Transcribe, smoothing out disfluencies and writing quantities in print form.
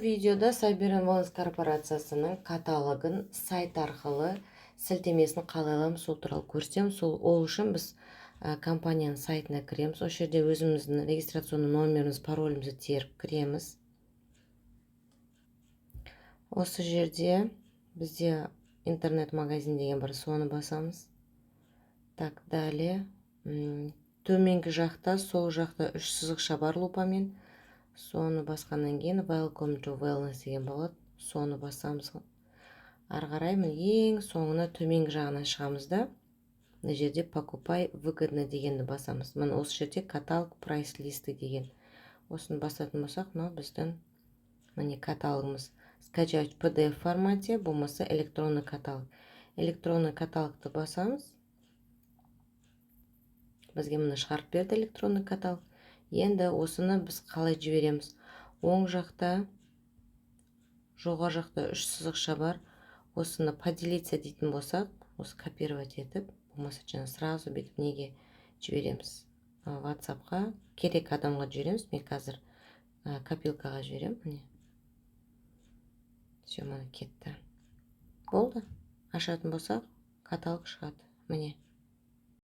Видеода Siberian Wellness корпорациясының каталогын сайт арқылы сілтемесін қалай аламыз, сол туралы көрсетемін. Сол ол үшін біз компанияның сайтына кіреміз. Осы жерде өзіміздің регистрационный номеріміз, паролімізді теріп кіреміз. Осы жерде бізде интернет-магазин деген бар, соны басамыз. Так, далее төменгі жақта, сол жақта үш сызықша бар лупамен. Соны басқаннан кейін «Welcome to Wellness» деген болады, соны басамыз. Ары қарай, міне, ең соңына, төменгі жағынан шығамыз да, мына жерде «Покупай выгодно» дегенді басамыз. Міне, осы жерде «Каталог, прайс-листы» деген, осыны басатын болсақ, мынау біздің, міне, каталогымыз. Скачать в PDF формате болмаса электронный каталог. Электронный каталогты басамыз. Бізге, міне, шығарып берді электронный каталог. Енді осыны біз қалай жібереміз? Оң жақта, жоғары жақта үш сызықша бар. Осыны «Поделиться» дейтін болсақ, осы копировать етіп болмаса жаңа сразу бүйтіп неге жібереміз? Ватсапқа, керек адамға жібереміз. Мен қазір копилкаға жіберемін. Міне, все, міне, кетті, болды. Ашатын болсақ, каталог шығады, міне.